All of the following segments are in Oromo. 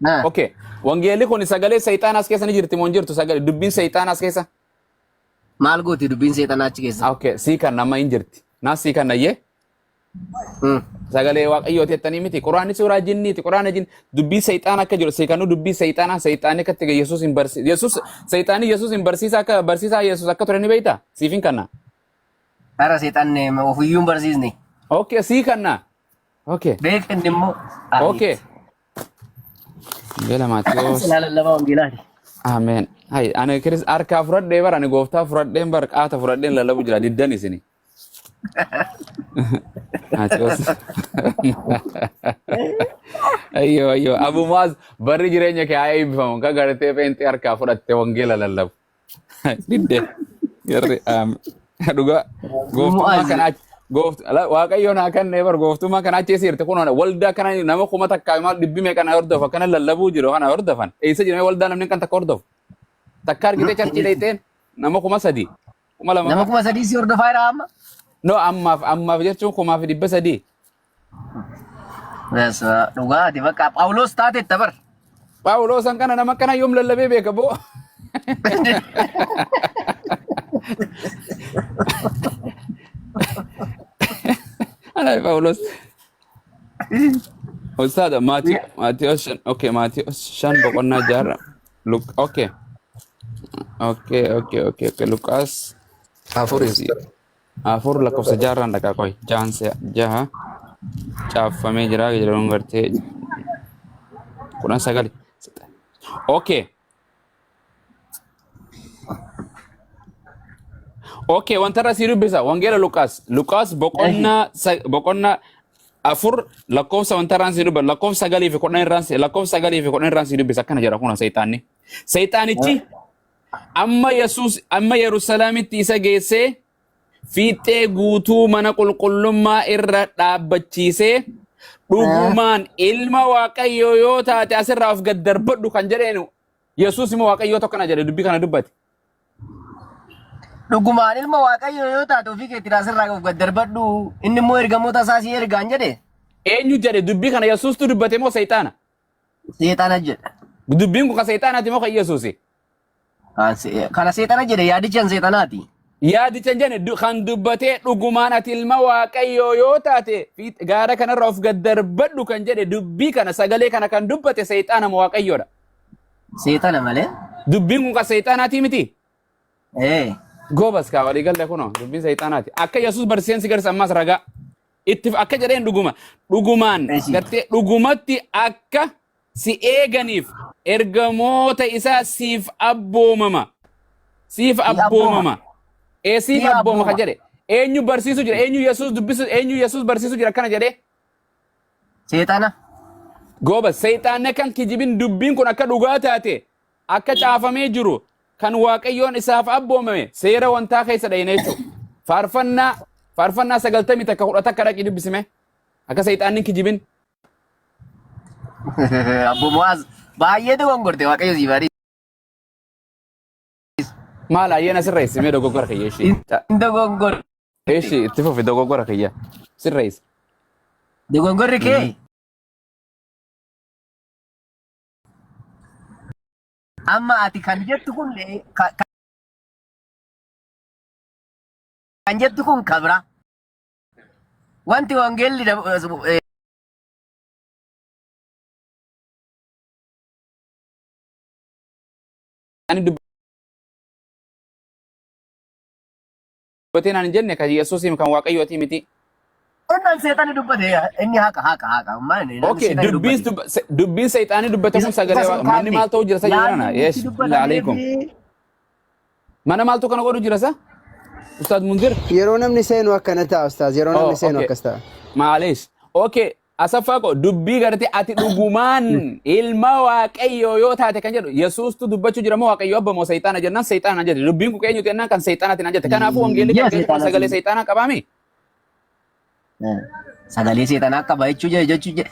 Ah. Okay. Wangeelli kun sagalee seexaanaa as keessa ni jirti moo hin jirtu sagalee dubbiin seexaanaa as keessa? Maal gooti dubbiin seexanaa achi keessa? Okay, sii kan nama hin jirti. Naa sii kan nayyee Sagalee waaqayyooti jettanii miti. Quraanni suuraa jinniiti. Quraana jin dubbii seexaana akka jiru seekanuu dubbii seexaanaa seexaanni akka itti Yesuus hin barsiisa. Yesuus seexaanni Yesuus hin barsiisa akka barsiisaa Yesuus akka ture ni beektaa? Siif hin kanna. Hara seexanni ofiyyuu hin barsiisne. Okay, sii kanna. Okay. Beekan immoo. Okay. Wangeela Maatiyos. Silaa lallabaa wangeelaati. Ameen. Hai, ani kiris harkaa fudhadhee bara ani gooftaa fudhadheen bara qaata fudhadheen lallabu jira diddan isini. Maatiyos. Ayyo ayyo Abu Muaz barri jireenya kee haa eebbifamu kan gartee pheenxee harkaa fudhatte wangeela lallabu. Didde. Jarri dhugaa gooftummaa Mu'aaz. kana achi waaqayyoon haa kennee bar gooftummaa kana achi eessa jirte kun waldaa kana nama 1000 maal dhibbi meeqa na hordofa kana lallabuu jiru kana hordofan eessa jira waldaa namni kan takka hordofu takka argitee charchii dhayxeen nama 3000 2000 Nama fa'a. 3000 si hordofaa jira amma. No ammaaf jechuun 1300. Yes, dhugaati bakka Phaawulos taateetta bar. Phaawulosan kana nama akkana yoom lallabee beeka boo. Ana Phaawulos. Ustaada Maatiyos 5 okay Maatiyos 5 boqonnaa jaarra Luk okay okay okay okay okay Luqaas Afur. 4 lakkoofsa jaarraan dhaqaa qoy jahan jaha caaffamee jira jedhamuun gartee 19. Okay. Okay, wanta irra sii dubbisa. Wangeela Luqaas. Luqaas boqonnaa 4 lakkoofsa wanta irraan sii dubbisa. Lakkoofsa 9 fi 10 irraan lakkoofsa 9 fi 10 irraan sii dubbisa. Akkana jedha kun seexaanni. Seexaanichi amma Yesuus amma Yerusaalemitti isa geessee fiixee guutuu mana qulqullummaa irra dhaabbachiisee dhugumaan ilma Waaqayyoo yoo taate asirraa of gad darbadhu kan jedheenu Yesuus immoo Waaqayyoo tokko kana jedhe dubbii kana dubbate. Dhugumaan ilma Waaqayyoo yoo taate ofii keetiin asirraa of gad darbadhu inni immoo ergamoota isaa si ergaan jedhe. Eenyu jedhe dubbii kana Yesuustu dubbate moo Seexaana? Seexana jedha. Dubbiin kun kan Seexaanaati moo kan Yesuusi? Kana seexana jedhe yaadichi kan seexanaati. Yaadicha hin jenne kan dubbatee dhugumaan ati ilma Waaqayyoo yoo taate gaara kanarra of gad darbadhu kan jedhe dubbii kana sagalee kana kan dubbate Seexaana moo Waaqayyoodha? Seexana malee. Dubbiin kun kan Seexaanaati miti? Ee. Goobas kaa walii galle kunoo dubbiin Seexaanaati. Akka Yesuus barsiiseen si garsiisa ammas ragaa. Itti akka jedheen dhuguma dhugumaan Eeshi. gartee dhugumatti akka si eeganiif ergamoota isaa siif abboomama. Siif Si abbooma. abboomama. Ee siif Si abbooma abbooma. kan jedhe. Eenyu barsiisu jira? Eenyu Yesuus dubbisu? Eenyu Yesuus barsiisu jira akkana jedhee? Seexana. Gooba seexaanni kan kijibin dubbiin kun akka dhugaa taate akka caafamee jiru kan Waaqayyoon isaaf abboomame seera wantaa keessa dhayine jechuudha. Faarfannaa 91 11 dhaqii dubbisime. Akka seexaanni hin kijibin. Abbo Mu'aaz baay'ee dogongorte Waaqayyo siif haa dhiisu. Maal ayyaana sirreessi mee dogoggora kiyya ishee. Hin dogongorte. Ishee itti fufi dogoggora kiyya sirreessi. Dogongorri kee amma ati kan jettu kun kan jettu kun kabra. Wanti wangeelli Ani dubbatee naan hin jenne kan Yesuusiin kan Waaqayyooti miti. Inni seexanni dubbate inni haqa haqa haqa. Maal inni Okay, seexanni dubbiin dubbate. dubbiin seexaanii dubbate kun Isa sagalee isa Waaqa- manni kaafte. maal ta'u jira sa Yaadni jirana? inni Yes, itti billah alaikum. dubbatamee Mana maaltu kana godhu jira sa? Ustaad Munzir? Yeroo namni seenu akkana ta'a ustaaz. Yeroo Oh, namni seenu okay. akkas ta'a. Maaleesh. Okay, Asaffaa koo dubbii gartee ati dhugumaan ilma Waaqayyoo yoo taate kan jedhu Yesuustu dubbachuu jira moo Waaqayyo abba moo seexaana jennaan seexaana naan jette. Dubbiin kun eenyuti jennaan kan seexaanaati naan jette. Kanaafuu wangeelli Yaa kan keessa kun seexaanaati. sagalee seexaanaa qabaami. Sagalee seexanaa qaba jechuu jechuu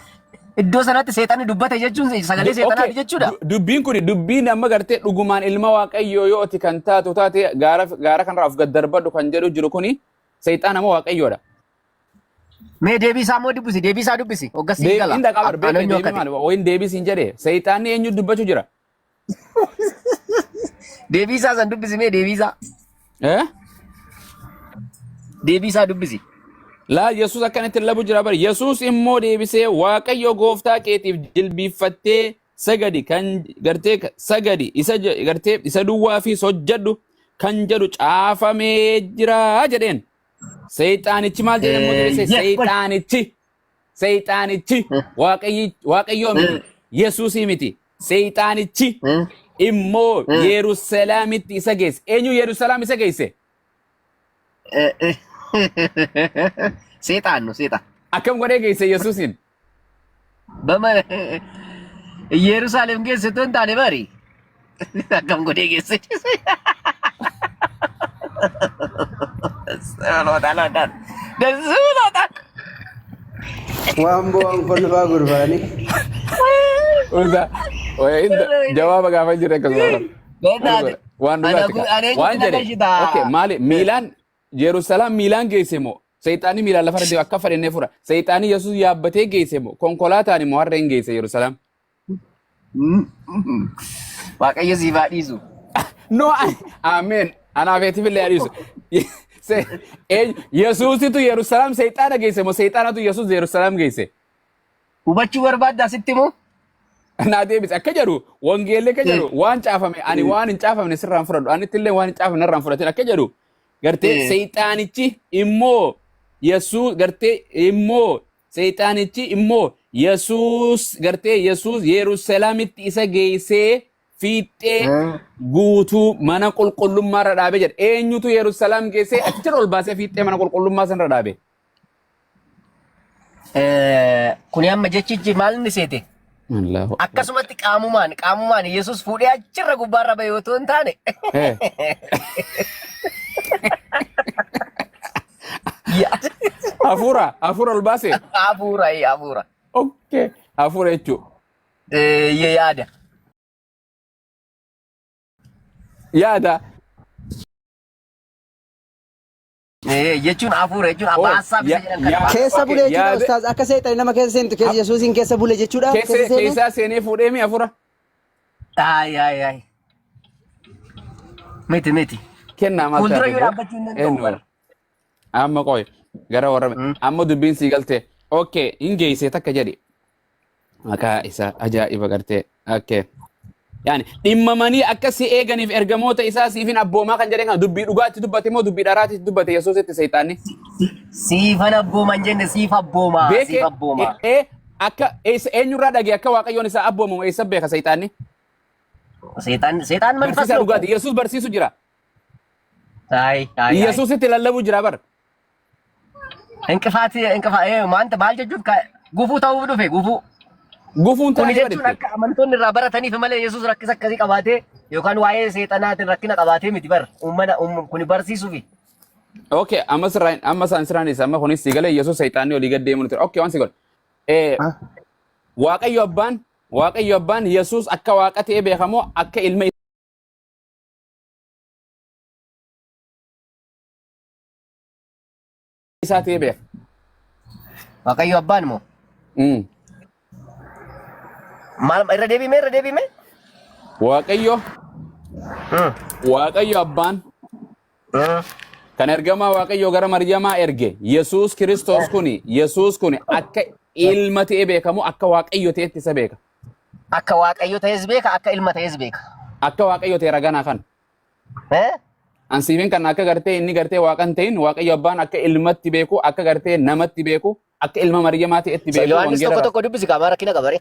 iddoo sanatti seexanni dubbate jechuun sagalee seexanaati Okay, jechuudha. Dubbiin kun dubbiin amma gartee dhugumaan ilma Waaqayyoo yoo ati kan taatu taate gaara gaara kanarraa of gad darbadhu kan jedhu jiru kuni seexaana moo Waaqayyoodha? Mee deebii isaa immoo dubbisi, deebii isaa dubbisi. Hoggas siif gala. Inda qabar An beekne eenyu deebii akka ta'e. maali? Wayin deebii siin jedhe. Seexaanni eenyu dubbachuu jira? Deebii isaa san dubbisi mee deebii isaa. Eh? Deebii isaa dubbisi. Laa Yesuus akkanatti labu jira bari. Yesuus immoo deebisee Waaqayyo gooftaa keetiif jilbiiffattee sagadi kan gartee sagadi isa gartee isa duwwaa fi hojjedhu kan jedhu caafamee jira jedheen. Seexaanichi maal jedhee immoo deebisee seexaanichi seexaanichi Waaqayyoo miti Yesuusii miti seexaanichi immoo Yerusalaamitti isa geesse. Eenyu Yerusalaam isa geesse? Seexaan no seexaan. Akkam godhee geesse Yesuusiin? Bama Yerusaalem geesse otoo hin taane bari. Akkam godhee geesse. ደስ ብሎታል። Waan bu'aan kolfaa gurbaani. Jawaaba gaafa jira akkasuma. Waan dhugaati. Waan jedhe. Okay, maali miilaan Yerusalaam miilaan geesse moo Seexaanni miilaan lafa irra akka fedhannee fura. Seexaanni Yesuus yaabbatee geesse moo konkolaataan immoo harreen geesse Yerusalaam? Waaqayyo siif haa dhiisu. No, ameen. Anaaf eetiif illee haa dhiisu. Yesuusitu Yerusalaam seexaana geesse moo seexaanatu Yesuus Yerusalaam geesse? Hubachuu barbaaddaa sitti moo? Naa deebise akka jedhu wangeelli akka jedhu waan caafame ani waan hin caafamne sirraan fudhadhu anitti illee waan hin caafamne irraan fudhatin akka jedhu gartee seexaanichi immoo Yesuus gartee immoo seexaanichi immoo Yesuus gartee Yesuus Yerusalaamitti isa geessee fiixee guutuu mana qulqullummaa irra dhaabe jedha. Eenyutu Yerusalaam geessee achirra ol baasee fiixee mana qulqullummaa sanarra dhaabe? Kuni amma jechichi maal inni seete? Allahu Akbar. Akkasumatti qaamumaan qaamumaan Yesuus fuudhee achirra gubbaarra ba'e otoo hin taane. Hafuura hafuura ol baase. Hafuura hafuura. Okay. Hafuura jechuudha. Yaada. Yaada. Jechuun hafuura jechuun Oh, abbaa hassaab isa ya- jedhan kana. Keessa okay, bule jechuudha yaada ustaaz akka seexani nama keessa seentu keessa Yesuusiin keessa bule jechuudha keessa keessa seene. keessaa seenee fuudhee mi hafuura Ay ay ay. Miti miti. kennaa maal Fuuldura taate yoo boo? dhaabbachuu hin danda'u Eenyu bara. amma qoy gara warra amma dubbiin sii galte. Okay, hin geessee takka jedhi. Maqaa isaa ajaa'iba gartee. Okay. Yaani dhimmamanii akka si eeganiif ergamoota isaa siifin abboomaa kan jedhan kana dubbii dhugaatti dubbate moo dubbii dharaatti dubbate Yesuusitti seexaanni? Siifan abbooma hin jenne siif abbooma Beeke siif abbooma. ee akka eessa eenyurraa dhagee akka waaqayyoon isaa abboomamu eessa beeka seexaanni? Seexaan seexaan manfas Barsiisaa ነው እኮ። dhugaati. Yesuus barsiisu jira. Ay ay ay. Yesuusitti lallabuu jira bar. እንቅፋት እንቅፋት maanta maal jechuuf gufuu ta'uuf dhufe gufuu. Gufuun Kuni taa'ee jechuun baritti. akka amantoonni irraa barataniif malee Yesuus rakkisa akkasii qabaatee yookaan waa'ee seexanaatiin rakkina qabaatee miti bar uummana kuni barsiisuufi. Okay, amma sirraan amma isaan sirraan isa amma kunis si galee Yesuus seexaanni olii gad deemu nuti. Okay, waan si godhe. Waaqayyo abbaan Yesuus akka waaqa ta'ee beekamoo akka ilma isaa ta'ee beeka? Waaqayyo abbaan moo? Maal irra deebime irra deebime? Waaqayyo abbaan kan ergamaa Waaqayyo gara Maryamaa erge Yesuus Kiristoos kuni Yesuus kuni akka ilma ta'ee beekamu akka Waaqayyo ta'etti isa beeka? Akka Waaqayyo ta'es beeka akka ilma ta'es beeka. Akka Waaqayyo ta'e raganaa kan. Eh? Ansiifin kan akka gartee inni gartee waaqa hin ta'in Waaqayyo abbaan akka ilmatti beeku akka gartee namatti beeku akka ilma Maryamaa ta'etti beeku Yohaannis wangeela tokko tokko dubbisi qaamaa rakkina qabare.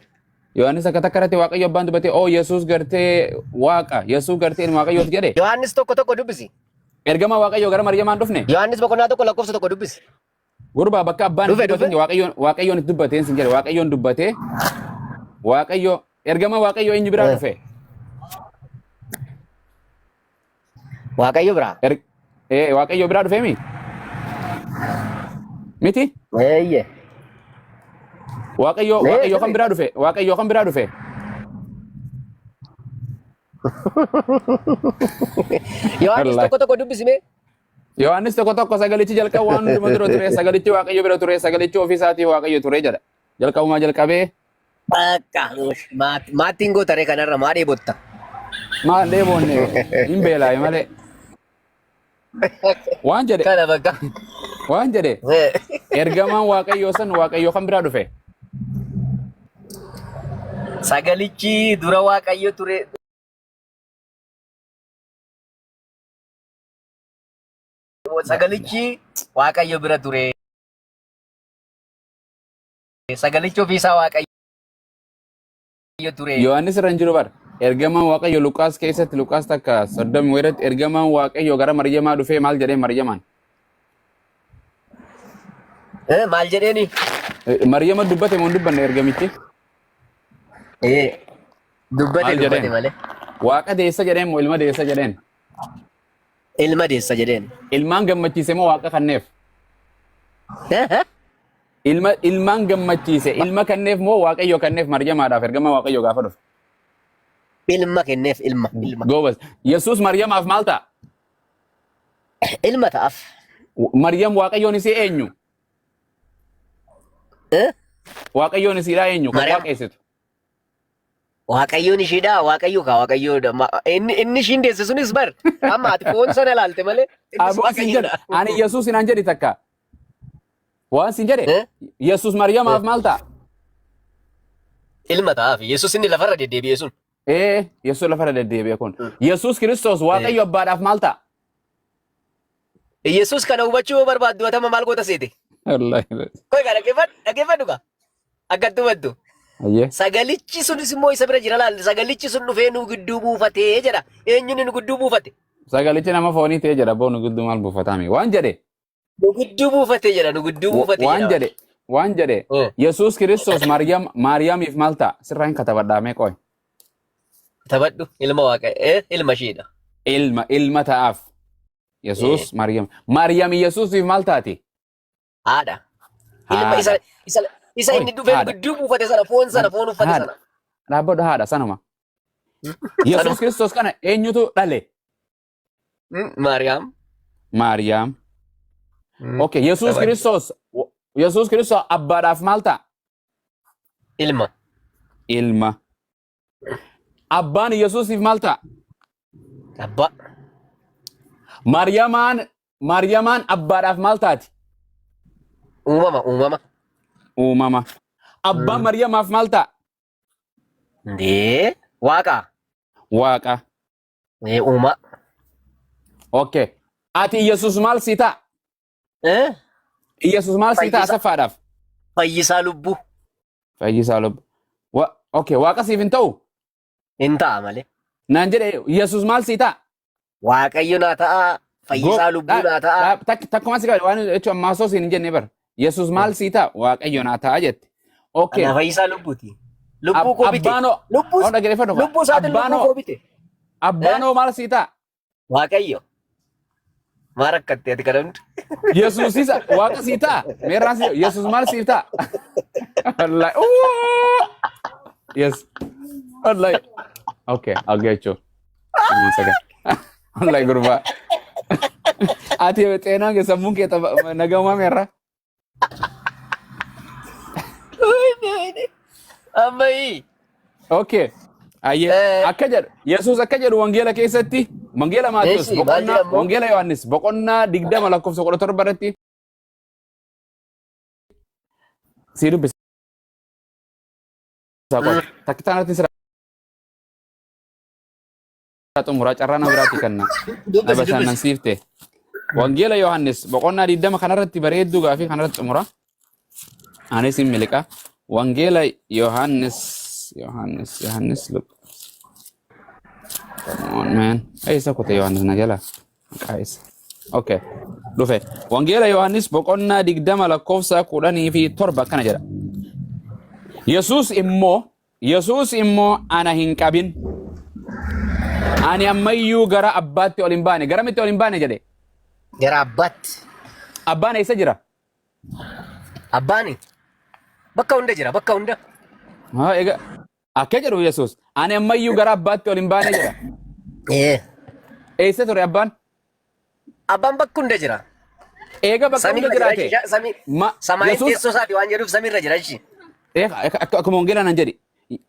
Yohaannis akka takka irratti Waaqayyo abbaan dubbatee oo Yesuus gartee waaqa Yesuus gartee ilma Waaqayyooti jedhe. Yohaannis tokko tokko dubbisi. Ergama Waaqayyo gara Maryamaan dhufne. Yohaannis boqonnaa 1 lakkoofsa 1 dubbisi. Gurbaa bakka abbaan Dhufe itti dhufe. dubbateen Waaqayyoon Waaqayyoon itti dubbateen sin jedhe Waaqayyoon dubbatee Waaqayyo ergama Waaqayyo eenyu biraa dhufe? Waaqayyo biraa. Waaqayyo biraa dhufee mi? Miti? Eeyyee. Waaqayyo Ee Waaqayyo kan sirrii. biraa dhufe? Waaqayyo kan biraa dhufe? Yohaannis Wallahi. tokko tokko dubbisi mee. Yohaannis 1:1 sagalichi jalqaba waan hunduma dura ture, sagalichi Waaqayyo bira ture, sagalichi ofii isaatii Waaqayyo ture jedha. Jalqabumaa jalqabee Bakka maattiin gootaree kanarra maa dheebotta? Maal dheeboonne, hin beelaaye malee. Waan jedhe Kana bakka. Waan jedhe ergamaan Waaqayyoo san Waaqayyoo kan biraa dhufe. Sagalichi dura Waaqayyo ture. Sagalichi Waaqayyo bira ture. Sagalichi ofiisaa Waaqayyo ture. Yohaannis irra hin jiru bara. Ergamaan Waaqayyo Luqaas keessatti, Luqaas 1:30 irratti, ergamaan Waaqayyo gara Maryamaa dhufee maal jedhee Maryamaan? Maal jedheeni? Maryama dubbate moo hin dubbanne ergamichi? Dubbate. Maal Dubbate jedheen? malee. Waaqa deessa jedheen moo ilma deessa jedheen? Ilma deessa jedheen. Ilmaan gammachiise moo Waaqa kanneef? Ilma ilmaan gammachiise, ilma kanneef moo Waaqayyo kanneef Maryamaadhaaf ergama Waaqayyo gaafa dhufe? Ilma kenneef, ilma ilma. Goobas. Yesuus Maryamaaf maal ta'a? Ilma ta'aaf. Maryam Waaqayyoon isii eenyu? Eh? Waaqayyoon isiidhaa eenyu kan Maryam. waaqeessitu? Waaqayyoon ishiidha. Waaqayyo kaa Waaqayyoodha. Inni ishiin deesse sunis bar. Amma ati foon sana ilaalte malee. Innis Aboo sin jedhe. Waaqayyoodha. Ani Yesuus hinaan jedhi takka. Waan sin jedhe. Eh? Yesuus Maryamaaf maal ta'a? Ilma ta'aaf. Yesuus inni lafarra deddeebi'e sun. Ee, Yesuus lafarra deddeebi'e kun. Yesuus Kiristoos Waaqayyo abbaadhaaf maal ta'a? Yesuus kana hubachuu yoo barbaaddu atama maal goota seete? Wallaahi. Koi kaa dhaggeeffadhu, dhaggeeffadhu kaa. Akkatti hubattu. Ayyee. Sagalichi sunis immoo isa bira jira laal. Sagalichi sun dhufee nu gidduu buufatee jedha. Eenyuun nu gidduu buufate? Sagalichi nama foonii ta'e jedha, boonu gidduu maal buufataami? Waan jedhe. Nu gidduu buufate jedha. Nu gidduu buufate Waan jedha. jedhe. Waan jedhe. Yesuus Kiristoos Maariyaam Maariyaamiif maal ta'a? Sirraa hin katabadhaa mee qoy. Taphadhu, ilma Waaqa, ilma ishiidha. Ilma ta'aaf. Yesuus Maariyaam. Maariyaam Yesuusiif maal taati? Haadha. Ilma isa Haadha. isa Oi, inni dhufee nu haadha. gidduu buufate sana, foon sana, foon uffate Haadha. sana. Dhaabbadhu, haadha sanuma. Yesuus Sanuma. Kiristoos kana eenyutu dhale? Maariyaam. Maariyaam. Okay, Yesuus Taphadhu. Kiristoos abbaadhaaf maal ta'a? Ilma. Ilma. Abbaan Yesuusiif maal ta'a? Abbaa. Maariyamaan abbaadhaaf maal taati? Uumama, uumama. Uumama. Abbaan Maryamaaf maal ta'a? Ndee. Waaqa. Waaqa. Uumaa. Okay. Ati Yesuus maal sii ta'a? Eh? Yesuus maal sii ta'a Fayyisaa. Asaffaadhaaf? Fayyisaa lubbuu. Fayyisaa lubbuu. Okay, Waaqa siif hin ta'u? Hin ta'a malee. Naan jedhe, Yesuus maal sii ta'a? Waaqayyo naa ta'a. Fayyisaa lubbuu naa ta'a. Takkuma si qabe waan jechuun ammaa osoo siin hin jenne bara. Yesuus maal sii ta'a? Waaqayyo naa ta'a jette. Okay. Ana fayyisaa lubbuuti. Lubbuu koo bite. Abbaanoo. Lubbuu Oh, dhaggeeffadhu. lubbuu isaatiin lubbuu Abbaanoo. koo bite. Abbaanoo maal sii ta'a? Waaqayyo. Maa rakkatte ati kana hunda? Yesuusis Waaqa sii ta'a? Meerraan sii Yesuus maal siif ta'a? Wallahi. Ooh! Yes. Wallahi. Okay, I'll get you. One second. Wallahi gurbaa. Ati xeenaan kee, sammuun kee nagamaa meerra. Amma hii. Okay. Ayyee. Akka jedhu Yesuus, akka jedhu wangeela keessatti, wangeela Maatiyus Eessi, maal boqonnaa jedhamu? Wangeela Yohaannis boqonnaa 20 lakkoofsa 17 irratti sii dubbisa. Takka irratti sira xumuraa, carraa nama biraatti kenna. Na Dubbisi, dubbisi. bashannansiifte. Wangeela Yohaannis boqonnaa 20 kanarratti bareedduu gaafii kanarratti xumura. Anis hin miliqa. Wangeela Yohaannis, Yohaannis, Yohaannis, look. Come on, man. Eessa kute Yohaannis na jala? Maqaa isa. Okay. Dhufe. Wangeela Yohaannis boqonnaa 20 lakkoofsa 17 akkana jedha. Yesuus immoo ana hin qabin. Ani ammayyuu gara abbaatti ol hin baane. Garamitti ol hin baane jedhe? Gara abbaatti. Abbaan eessa jira? Abbaani bakka hunda jira, bakka hunda. Haa, egaa akka jedhu Yesuus ani ammayyuu gara abbaatti ol hin baane jedha. Eessa ture abbaan? Abbaan bakka hunda jira. Eega bakka hunda Samiirra jira jiraate. jechuudha. Samii Ma samaayin Yesuus teessoo isaati waan jedhuuf samiirra jira jechi. Akkuma wangeelaa naan jedhi.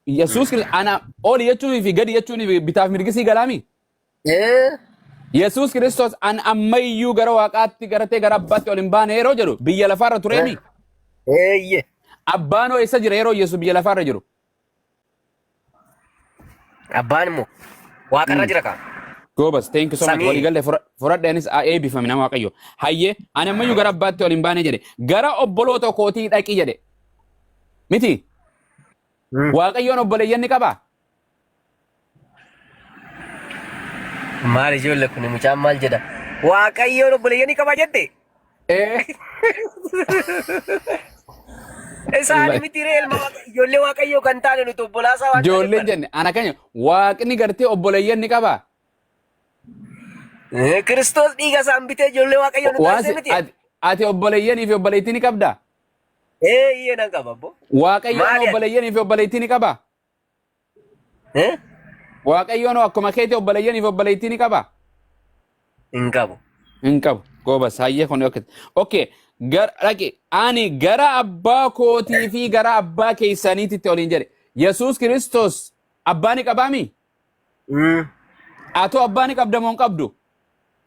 Yesuus ana oli jechuunii fi gadi jechuunii fi bitaaf mirgisii galaami. Yesuus Kiristoos an ammayyuu gara waaqaatti garatee gara abbaatti ol hin baane yeroo jedhu biyya lafaarra tureemi. Eeyyee. Abbaan hoo eessa jira yeroo Yesuus biyya lafaarra jiru? Abbaan immoo waaqarra jira kaa. Goobas, thank you so much. Samii. Walii galee fudhadheenis haa eebbifami nama Waaqayyo. Hayyee, ani ammayyuu gara abbaatti ol hin baane jedhe. Gara obboloota kootii dhaqi jedhe. Miti? Waaqayyoon obboleeyyan ni qabaa? Maal ijoollee kun mucaan maal jedha? Waaqayyoon obboleeyyan ni qaba jette? Ee. Isaan miti ree ilma ijoollee Waaqayyoo kan taane nuti obbolaasaa waan Ijoolleen jenne ana keenya waaqni gartee obboleeyyan ni qabaa? Kiristoos dhiiga isaan bitee ijoollee Waaqayyoo nu Waan taasise miti. ati obboleeyyanii fi obboleettii ni qabdaa? Eeyyee nan qaba abbo. Waaqayyoon Maali ati? obboleeyyanii fi obboleettii ni qabaa? Eh? Waaqayyoon akkuma keetii obboleeyyanii fi obboleettii ni qabaa? Hin qabu. Hin qabu. Goobas hayyee kun yookiin. Okay. Gara dhaqi ani gara abbaa kootii fi gara abbaa keessaniititti oliin jedhe. Yesuus Kiristoos abbaa ni qabaami? Atoo abbaa ni qabda moo hin qabdu?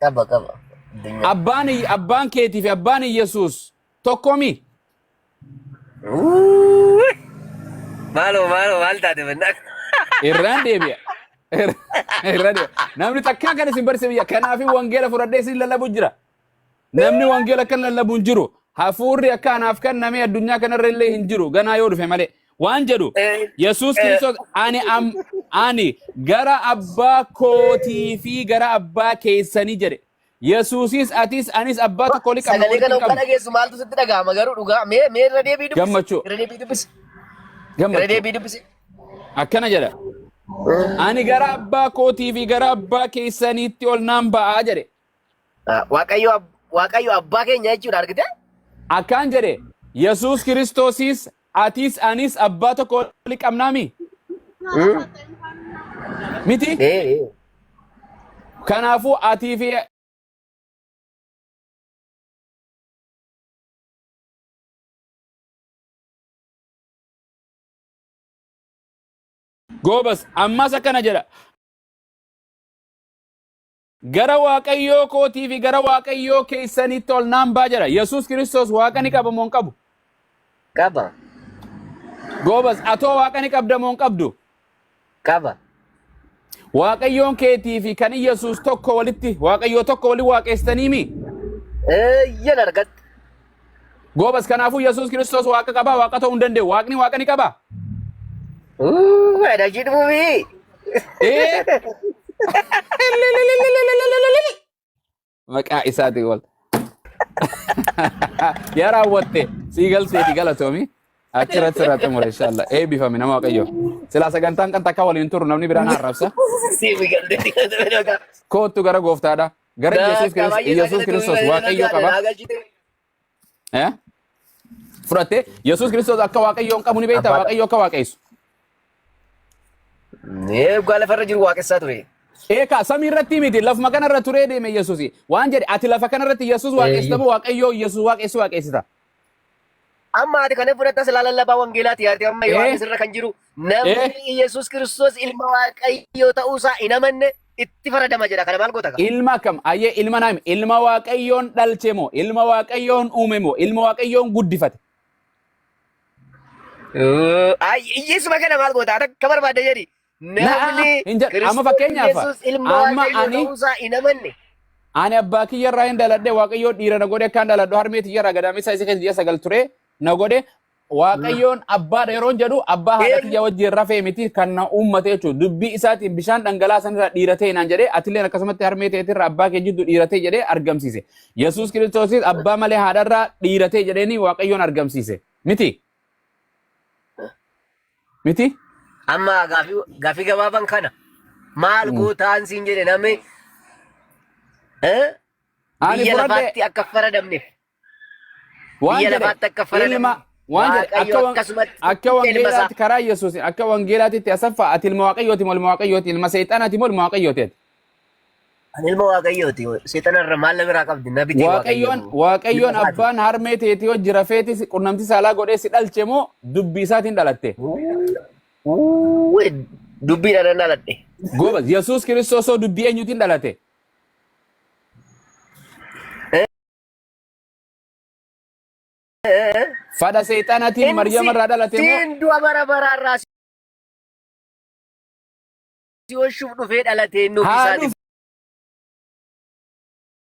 Qaba qaba. Addunyaa. Abbaan keetii fi abbaan Yesuus tokkomi? Uuuuy. Maaloo maaloo maal taate mannaa? Irraan deebi'a. Irraan deebi'a. Namni takkaa kan isin barsiise biyya kanaaf wangeela fudhadhee isin lallabu jira. Namni wangeela kan lallabu hin jiru. Hafuurri akka anaaf kenname addunyaa kanarra illee hin jiru. Ganaa yoo dhufe malee. Waan jedhu Yesuus Kiristoos ani gara abbaa kootii fi gara abbaa keessanii jedhe. Yesuusis atis anis abbaa tokko olii qabna Sagalee walitti kana hin hoggaa qabnu. dhageessu maaltu sitti dhaga'ama garuu dhugaa mee mee irra deebii dubbisi. Gammachuu. Irra deebii dubbisi. Irra Gammachuu. deebii dubbisi. Akkana jedha. Ani gara abbaa kootii fi gara abbaa keessaniitti ol naan ba'aa jedhe. Waaqayyo abbaa keenya jechuudha argite? Akkaan jedhe Yesuus Kiristoosis atis anis abbaa tokko olii qabnaami. Miti? Ee. Kanaafuu atii fi Goobas ammas akkana jedha. Gara Waaqayyoo kootii fi gara Waaqayyoo keessanitti ol naan baa jedha. Yesuus Kiristoos Waaqa ni qaba moo hin qabu? Qaba. Goobas atoo Waaqa ni qabda moo hin qabdu? Qaba. Waaqayyoon keetii fi kan Yesuus tokko walitti Waaqayyoo tokko wali waaqeessitanii mi? Eeyyan argatte. Goobas kanaafuu Yesuus Kiristoos Waaqa qabaa Waaqa ta'uu hin danda'u. Waaqni Waaqa ni qabaa? Adajii dhumumii. Ee. Maqaa isaatiin wal. Yaa raawwatte sii galteeti galatoomi. Achirratti sirraa xumura inshallah. Eebbifami nama Waaqayyo. Silaa sagantaan kan takka waliin turu namni biraan arrabsa. Sii galteeti. Koottu gara gooftaadha. Gara Yesuus Kiristoos Yesuus Kiristoos Waaqayyo qaba. Eh? Fudhattee Yesuus Kiristoos akka Waaqayyoon qabu ni beektaa Abbaadha. Waaqayyo akka waaqessu. Nee dhugaa lafarra jiru waaqessaa ture. Eekaa samii irratti miti lafuma kanarra turee deeme Yesuus. Waan jedhe ati lafa kanarratti Yesuus waaqessita moo Waaqayyoo Yesuus waaqessu waaqessita? Amma ati kana fudhatta silaa lallabaa wangeelaati yaate amma Yohaannis irra kan jiru namni Yesuus Kiristoos ilma Waaqayyoo ta'uusaa hin amanne itti faradama jedha kana maal goota kaa? Ilma akkam ayyee ilma naami ilma Waaqayyoon dhalche moo ilma Waaqayyoon uume moo ilma Waaqayyoon guddifate? Ay Yesuuma kana maal goota akka barbaadde jedhi. Namni Hin jedhu. Amma Kiristoos fakkeenyaaf Yesuus ilma amma Waaqayyoo ani ta'uusaa hin amanne. ani abbaa kiyya irraa hin dhaladhe Waaqayyoon dhiira na godhe akkaan dhaladhu harmee tiyya irraa gadaamessa isa keessa ji'a 9 ture na godhe Waaqayyoon abbaadha yeroon jedhu abbaa haadha tiyya wajjin rafee miti kan na uummate jechuudha. Dubbii isaatiin bishaan dhangala'aa sanirraa dhiira ta'e naan jedhee atilleen akkasumatti harmee teetirraa abbaa kee jiddu dhiira ta'e jedhee argamsiise. Yesuus Kiristoosis abbaa malee haadharraa dhiira ta'e jedheeni Waaqayyoon argamsiise. Miti? Miti? Amma gaafii gabaabaan kana maal gootaan siin jedhe namni Ani biyya fudhadhe lafaatti akka faradamneef waan biyya jedhe lafaatti akka faradamne ilma waan jedhe Waaqayyo akkasumatti akka ilma isaa wangeelaatti karaa Yesuusin akka wangeelaatitti asaffaa ati ilma Waaqayyooti moo ilma Waaqayyooti ilma seexanaati moo ilma Waaqayyooti ati? Ani ilma Waaqayyooti. Seexana irra maal na biraa qabdi? Na bitee Waaqayyoon Waaqayyo. Waaqayyoon Ilma isaati. abbaan harmee teetii hojii rafeeti qunnamtii saalaa godhee si dhalche moo dubbii isaatiin dhalatte? Uwwee, dubbiidhaan nan dhaladhe. Goobas Yesuus Kiristoos hoo dubbii eenyuutiin dhalate? Fadha seexanatiin Inni Maryama irraa dhalate moo? siin du'a bara baraarraa si oolchuuf dhufee dhalate inni ofii Haa isaatiin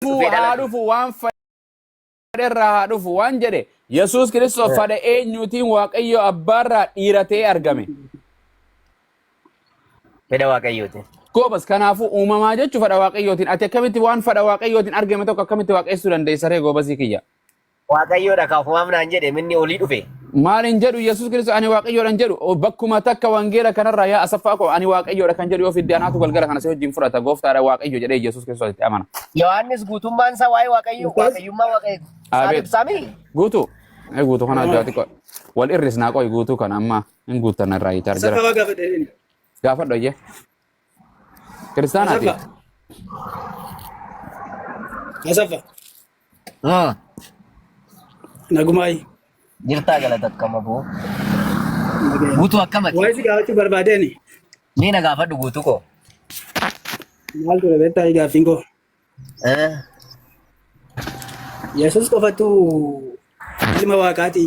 dhufu dhufee haa dhalate. dhufu waan fedherraa haa dhufu waan jedhe Yesuus Kiristoos fadha eenyuutiin Waaqayyo abbaarraa dhiira ta'ee argame. Fedha Waaqayyooti. Goobas kanaafuu uumamaa jechuun fadha Waaqayyootiin ati akkamitti waan fadha Waaqayyootiin argame tokko akkamitti waaqessuu dandeessa ree goobasii kiyya. Waaqayyoodha kaafumaaf naan jedhe minni olii dhufe. Maal hin jedhu Yesuus Kiristoos ani Waaqayyoodha hin jedhu bakkuma takka wangeela kanarraa yaa asaffaa koo ani Waaqayyoodha kan jedhu yoo fidde anaatu galgala kana si wajjin fudhata gooftaadha Waaqayyo jedhee Yesuus Kiristoos itti amana. Yohaannis guutummaan isaa waa'ee Waaqayyo Ustaaz? Waaqayyummaa Waaqayyo isaa Abeet. ibsaami. Guutuu. Guutuu kana adda xiqqoo wal irrisnaa qoy guutuu kana amma hin guuttan irraa hiitar jira. Asaffaa waa gaafadhe. Gaafadhu ayyee. Kiristaanaati. Asaffaa. Asaffaa. Nagumaayi. Jirtaa galata akkama boo. Guutuu akkamati? Waa'ee si gaafachuu barbaadeen Mee na gaafadhu guutuu koo. maal ture beektaa gaaffiin koo. Yesuus qofatu ilma waaqaati.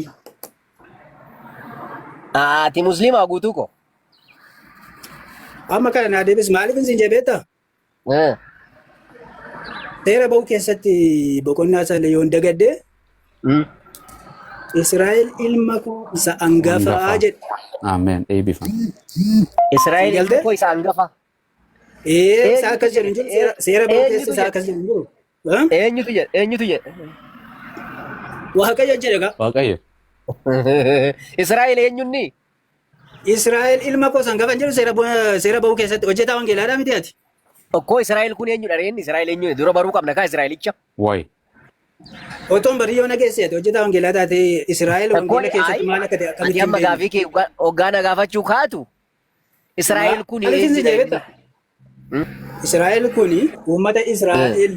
Ati musliimaa guutuu koo. Amma kana naa deebis maaliif isin jedhe beektaa? Seera ba'uu keessatti boqonnaa isaa illee yoon dagadde Israa'el ilma koo isa angafaa Angafa. jedhe. Ameen. Eebbifam. Israa'el ilma Galtee? koo isa angafa. Ee isa akkas jedhu hin jiru. Seera ba'uu keessa Eenyutu isa jedhe? akkas jedhu hin jiru. Ha? Eenyutu jedhe? Eenyutu jedhe? Waaqayyo jedhe gaa. Waaqayyo. Israa'el eenyunni? Israa'el ilma koo isa angafa hin jedhu seera ba'uu keessatti hojjetaa wangeelaadhaa miti ati. Okkoo Israa'el kun eenyudha reen? Israa'el eenyudha? Dura baruu qabna kaa Israa'elicha. Wayi. Otoon barii yoo nageesse ati hojjetaa wangeelaa taate Israa'el Okkoo wangeela keessatti maal akka ta'e ati akkamitti hin amma beekne. gaafii kee hoggaa na gaafachuu kaatu Israa'el kun Maaliif isin eenyudha jedhe inni? beektaa? Israa'el kun uummata Israa'el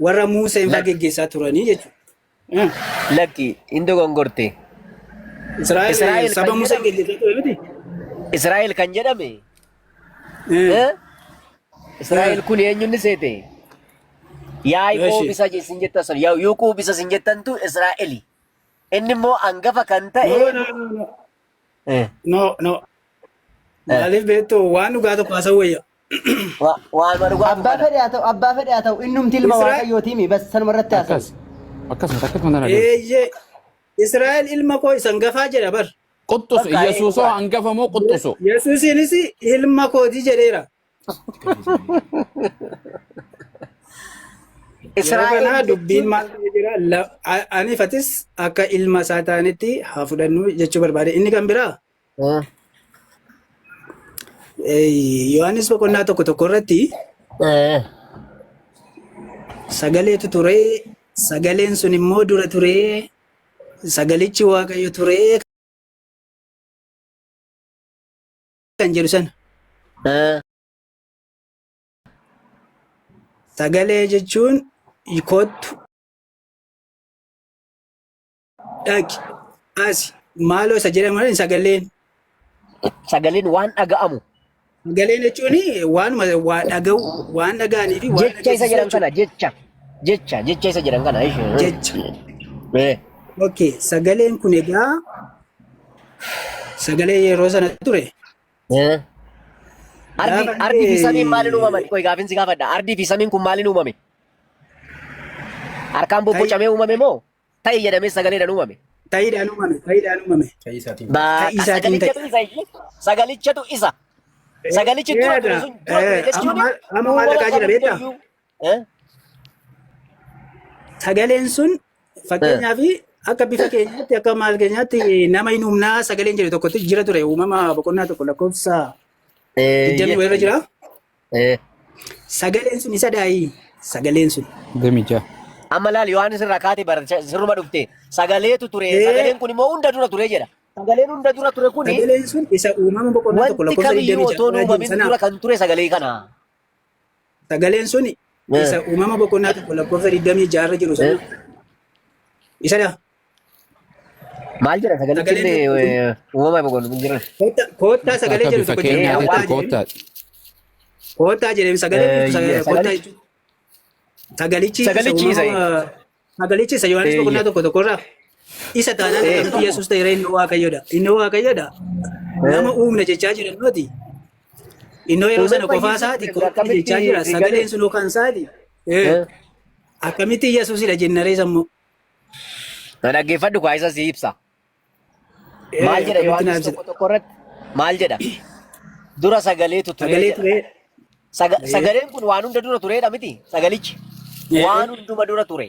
warra Museen fa'aa geggeessaa turanii jechuudha. Lakki hin dogongorte. Israa'el Israa'el saba kan Museen jedhame geggeessaa ture miti? Israa'el kan jedhame eh? Israa'el kun eenyunni seete? Yaaqoob Eshi. isa isin jettan sun Yaaqoob isa isin jettantu Israa'eli. Inni immoo hangafa kan No, ta'e no, no, no. eh, No, no. Maaliif beektu waan dhugaa tokko haasa'u wayya. Waanuma dhugaatu Abbaa kana. fedhe haa ta'u, abbaa fedhe haa ta'u, innumti ilma Israa'el Waaqayyooti mi bas sanuma irratti haasa'u. Akkas. Akkasuma akkasuma tana deemu. eeyyee Israa'el ilma koo isa hangafaa jedha bar. Quxxusu Bakka ee Yesuusoo dhugaadha. hangafa moo quxxusu? Yesuusiinis ilma kooti jedheera. Yeroo Israa'el kana dubbiin jechuun maal ta'ee jira? Aniifatis akka ilma isaa ta'anitti haa fudhannu jechuu barbaade. Inni kan biraa Yohaannis boqonnaa 1:1 irratti sagaleetu ture, sagaleen sun immoo dura ture, sagalichi Waaqayyo ture kan jedhu sana. Sagalee jechuun kottu dhaqi asi maaloo isa jedhamu sagaleen. Sagaleen waan dhaga'amu. Sagaleen jechuun waanuma waa dhaga'u waan dhaga'anii fi waan Jecha isa dhageessisu jedhan jechuudha. kana jecha jecha jecha isa jedhan kana. Jecha. Okay, sagaleen kun egaa sagalee yeroo sana ture. Ardii Gaafa ardii fi samiin maaliin inni uumamani? Qoy gaafin si gaafadha. Ardii fi samiin kun maaliin uumame? Harkaan ta'i bobbocamee uumame moo ta'i jedhamee sagaleedhaan uumame? ta'iidhaan uumame ta'iidhaan uumame Ta'ii isaatiin. Ta'ii Baqa isaatiin ta'e. sagalichatu isa ishee sagalichatu isa. Sagalichi dura ture Eeda sun dura ture amma jechuun maal amma maal uumama dhaqaa jira beektaa? kamiyyuu. Sagaleen sun fakkeenyaaf akka bifa keenyaatti akka maal keenyaatti nama hin uumnaa sagaleen jedhu tokkotti jira ture uumama boqonnaa 1 lakkoofsa 20 irra jira. Sagaleen sun isa daa'ii sagaleen sun. Demicha. Amma laal Yohaannis irraa kaatee bara sirruma dhufte sagaleetu ture sagaleen kun immoo hunda dura ture jedha. Sagaleen hunda dura ture kuni Sagaleen sun isa uumama boqonnaa 1 wanti lakkoofsa kamiyyuu 26 otoo hin irra jiru uumamin sanaaf dura kan ture sagalee kana. Sagaleen sun isa uumama boqonnaa 1 lakkoofsa 26 irra jiru sana. Isadha. Maal jedha sagalichi Sagaleen inni uumama boqonnaa hin jiran. Koottaa sagalee Akka jedhu bifa tokko jira. keenyaatitti Koottaa jedhee. koottaa. Koottaa jedhee sagalee koottaa jechuudha. Sagalichi isa Sagalichi isa. uumama sagalichi isa Yohaannis boqonnaa 1 tokkorraa. Isa taanaan akkamitti Yesuus ta'eera inni Waaqayyoodha. Inni Waaqayyoodha. Nama uumna jechaa jiran nuti. Innoo yeroo sana Uumama qofaa Yesuus isaati ta'e koottaa akkamitti jechaa jira. galee? Sagaleen sunuu kan isaati. Akkamitti Yesuusidha jennaree sammuu. Na dhaggeeffadhu kaa isa si ibsa. Maal jedha Akkamitti naa Yohaannis ibsita? 1:1 irratti? Maal jedha? Dura sagaleetu ture Sagalee jedha. ture. Sagaleen kun waan hunda dura tureedha miti? Sagalichi. Waan hunduma dura ture.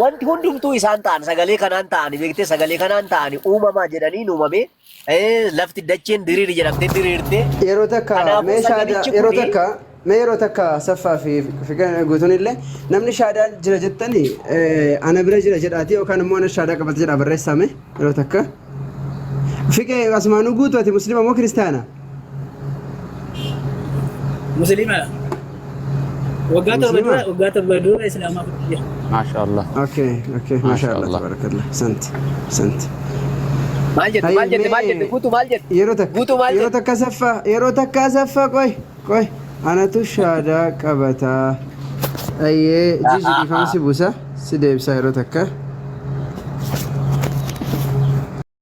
Wanti hundumtuu isaan ta'an sagalee kanaan ta'ani beektee sagalee kanaan ta'ani uumamaa jedhanii uumame lafti dacheen diriiri jedhamtee diriirtee. Yeroo takka Kanaafuu mee shaadaa sagalichi yeroo kuni takka mee yeroo takka saffaa fi guutuun illee namni shaadaa jira jettanii ana bira jira jedhaati yookaan immoo ana shaadaa qabata jedhaa barreessame yeroo takka. Fiqee asumaanuu guutuu ati musliima moo kiristaana? Musliima. Waggaa 7 Musliima? dura waggaa 7 dura islaamaa fudhatee. Maashaallah. Okay, maasha Allah, Maashaallah. tabarakallah. Sant sant. Maal jette maal jette maal jette guutuu maal jette? Yeroo takka Guutuu maal yeroo jette? takka saffaa yeroo takka saffaa qoy qoy anatu shaadaa qabataa. Ayyee jiji dhiifama si buusa si deebisa yeroo takka.